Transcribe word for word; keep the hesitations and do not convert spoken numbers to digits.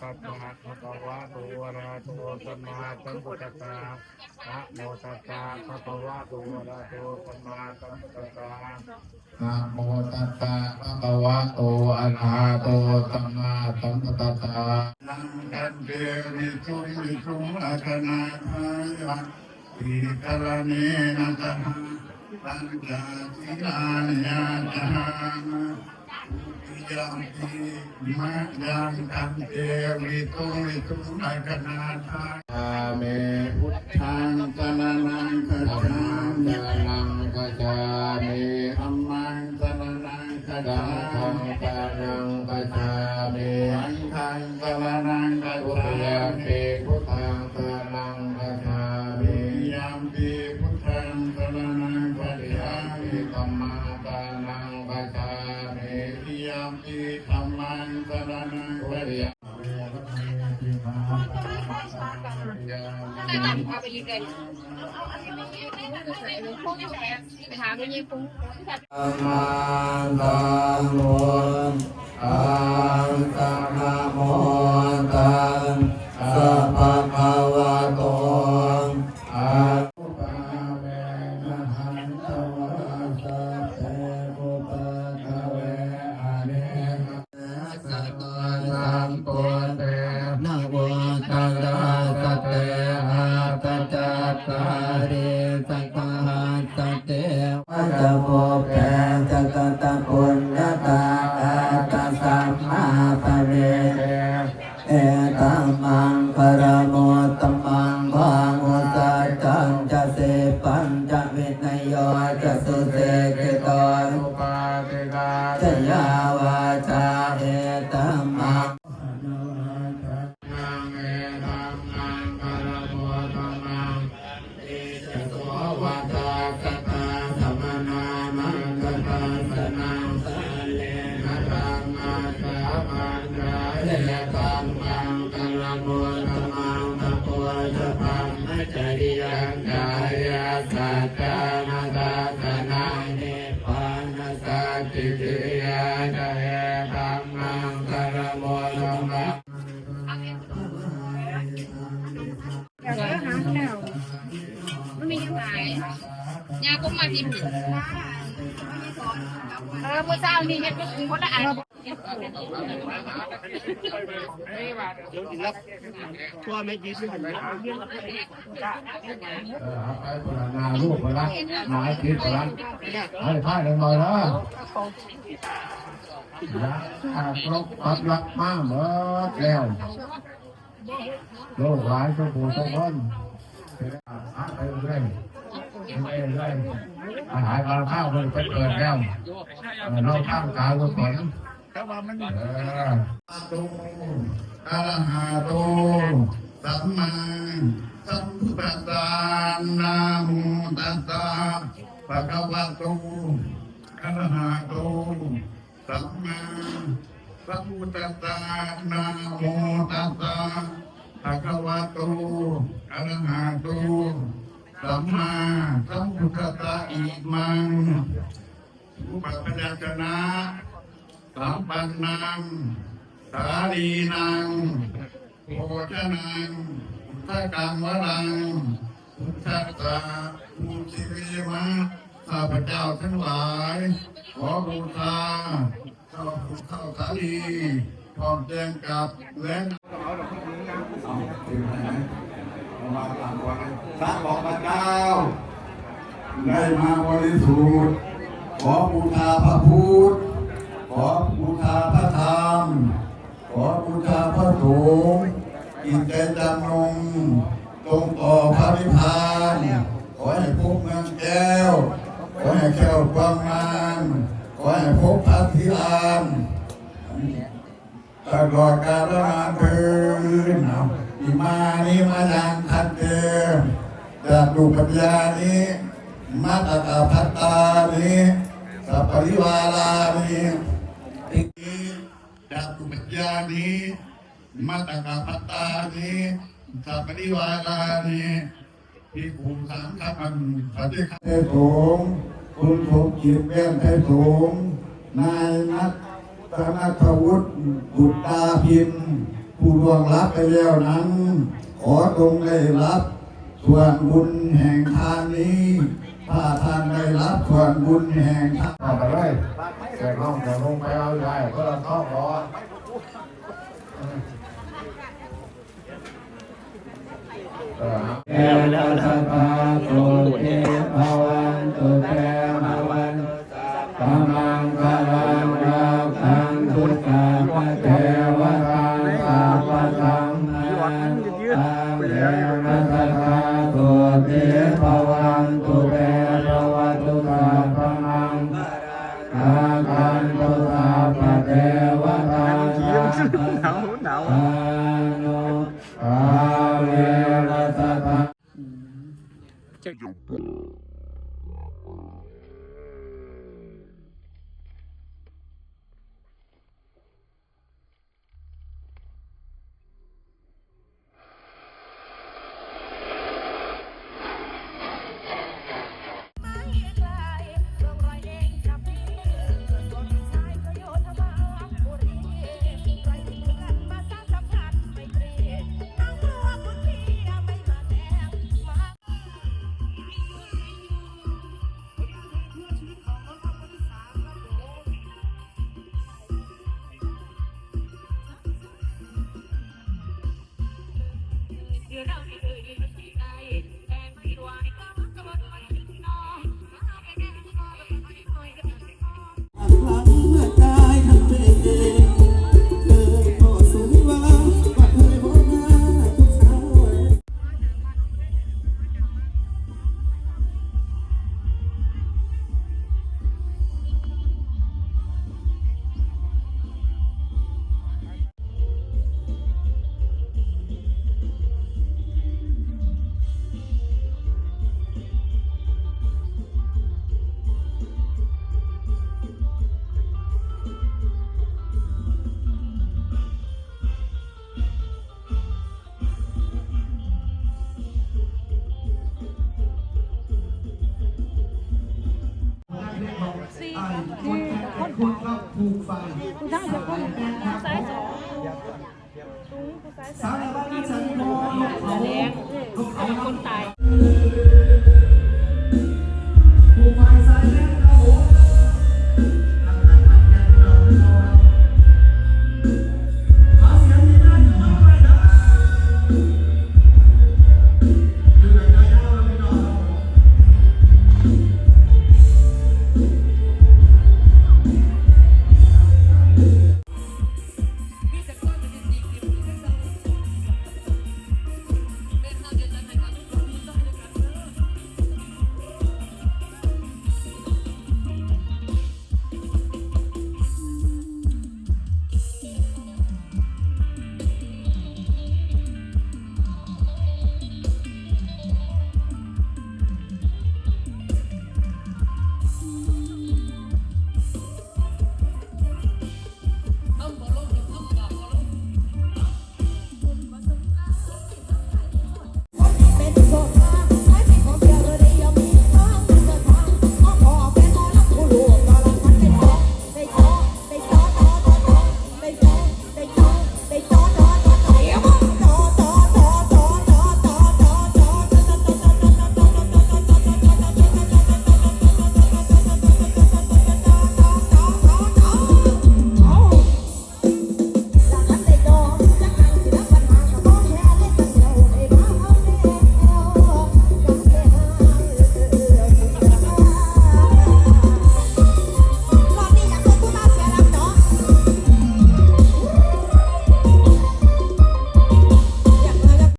Bhagavato arahato sammāsambuddhassa. Namo tassa bhagavato arahato sammāsambuddhassa. Namo tassa bhagavato arahato sammāsambuddhassa. Naṃ kante visuṃ visuṃ rakkhaṇatthāya tisaraṇena saha pañca sīlāni yācāma. Dutiyampi mayaṃ kante visuṃ visuṃ rakkhaṇatthāya. Gacchāmi. Buddhaṃ saraṇaṃ gacchāmi. Saraṇaṃ gacchāmi. Dhammaṃ saraṇaṃ gacchāmi. Saṅghaṃ saraṇaṃ gacchāmi. Saṅghaṃ saraṇaṃ gacchāmi. Dutiyampi buddhaṃ saraṇaṃ gacchāmi. Dutiyampi buddhaṃ saraṇaṃ gacchāmi. Dutiyampi dhammaṃ saraṇaṃ gacchāmi. Dutiyampi dhammaṃ saraṇaṃ gacchāmi. Sammāsambuddhassa. Namo tassa bhagavato arahato sammāsambuddhassa. Sabbe upaddave anekā sambuddhe navuttarasate aṭṭhacattālīsasahassake. Pubbe ca katapuññatā attasammāpaṇidhi etammaṅgalamuttamaṃ. Bāhusaccañca sippañca vinayo ca susikkhito ca yā vācā etammaṅ Yā, เออ มื้อเช้านี่เฮ็ดคนละอัน เออ เอาไปคนละหน้าลูกคนละหน้าอาทิตย์คนละ ให้พลาดหน่อยๆ นะ อย่าตกปักหลักมาหมดแล้ว โรคหลายทุกผู้ทุกคน หาไปเรื่อย ไปเรื่อย อาหารบางข้าวมันไปเกิดแล้ว เออ นอกข้างกายก็สน เออ Arahato sammāsambuddhassa. Namo tassa bhagavato arahato sammāsambuddhassa. Namo tassa bhagavato arahato sammāsambuddhassa. Imaṃ rūpayañjanasampannaṃ sālīnaṃ bhojanaṃ udakaṃ varaṃ buddhassa pūjayema. ข้าพเจ้าทั้งหลาย ขอบูชาข้าวปุ้นข้าวสาลี พร้อมแกงกับและ เอาเป็นไงนะ เอามาตามก่อนนะ พระของพระเจ้า ได้มาบริสุทธิ์ ขอบูชาพระพุทธ ขอบูชาพระธรรม ขอบูชาพระสงฆ์ จิตใจจำนง จงต่อพระนิพพาน ขอให้พบเมืองแก้ว ขอให้แคล้วความมาร ขอให้พบพระศรีอาน ตลอดกาลนานเทอญ Imāni mayaṃ bhante catuppadyāni mattakabhattāni saparivārāni. Catuppadyāni mattakabhattāni saparivārāni. ภิกขุสังฆัง ปฏิฆะ ไทยสงฆ์ คุณสมจิต แว่นไทยสงฆ์ นายนัท นัทวุฒิ บุตราพิมพ์ ผู้ล่วงลับไปแล้วนั้น ขอจงได้รับส่วนบุญแห่งทานนี้ ถ้าท่านได้รับส่วนบุญแห่งทาน เอาไปเลย แจกน้องแจกลงไปเอาใหญ่ คนละสองร้อย เออ Sabbamaṅgalaṃ rakkhantu sabbadevatā, sabbasaṅghānuttamaṃ sotthī bhavantu te. Bhavatu sabbamaṅgalaṃ rakkhantu sabbadevatā, sabbasaṅghānuttamaṃ sotthī bhavantu te. คนตาย